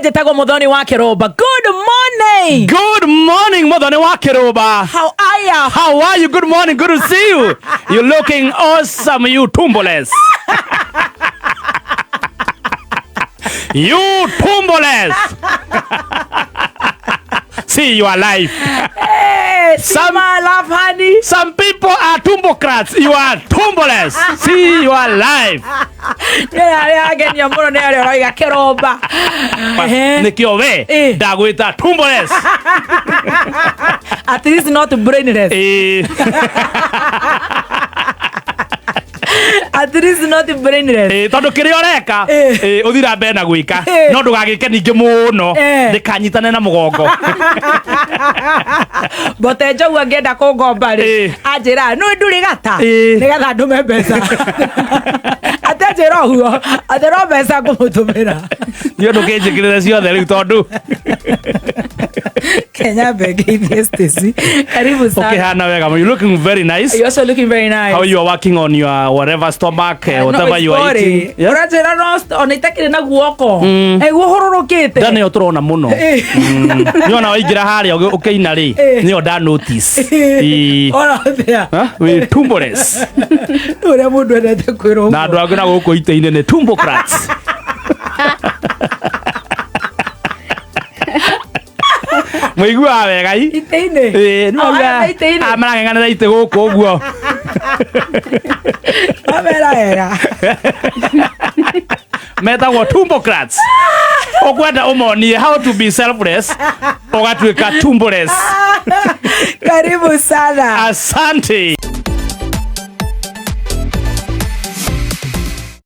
Njĩtagwo Muthoni wa Kĩrũmba. Good morning. Good morning, Muthoni wa Kĩrũmba. How are ya? How are you? Good morning. Good to see you. You're looking awesome, you tumboless. You tumboless. See your life. Hey, see my love, honey. Some people are tumbocrats. You are tumboless. See your life. Nĩ arĩa angenia mũno nĩ arĩa ũroiga kĩrũmba. Ehe. Nĩkĩo we Eh. ndagwĩta tumboless. At least not brainless. Eh. At least not brainless. Ĩ, tondå kä rä a å reka Eh. å thira mbere na gwä ka Eh. no ndå gagä ke ningä må no Eh. ndä kanyitane na må gongo Mbote njogu angĩenda kũngomba rĩ Eh. anjĩra nĩ ndũrĩ gata Eh. nĩgetha ndũme mbeca atanjĩra ũguo atĩ no mbeca ngũmũtũmĩra. Nä å ndå kä njä kä rä re ciothe rä u tondå Kenya Mbenge Stacy, karibu sana. Å kä hana wega, you looking very nice. You're also looking very nice. How you are working on your whatever stomach, whatever you are eating. Yeah? Ũranjĩra no ona itakĩrĩ na guoko nĩguo hũrũrũkĩte. Nda nĩyo tũrona mũno. Eh. Nĩ ona waingĩra harĩa ũkĩina rĩ, Eh. nĩyo nda notice. Ĩ. Ona atĩa? Ha? Wĩ tumboless. Ũrĩa mũndũ endete kwĩrwo Na andũ angĩ na gũkũ itĩ-inĩ nĩ tumbocrats. Mũiguaga wega i? Itĩ-inĩ. Ĩĩ, nĩ Oh, mauga- aya itĩ-inĩ. Ah, marang'eng'anĩra itĩ gũkũ ũguo. Mamera wega. Metagwo tumbocrats. Ũkwenda ũmonie how to be selfless, ũgatuĩka tumboless. Karibu sana. Asante.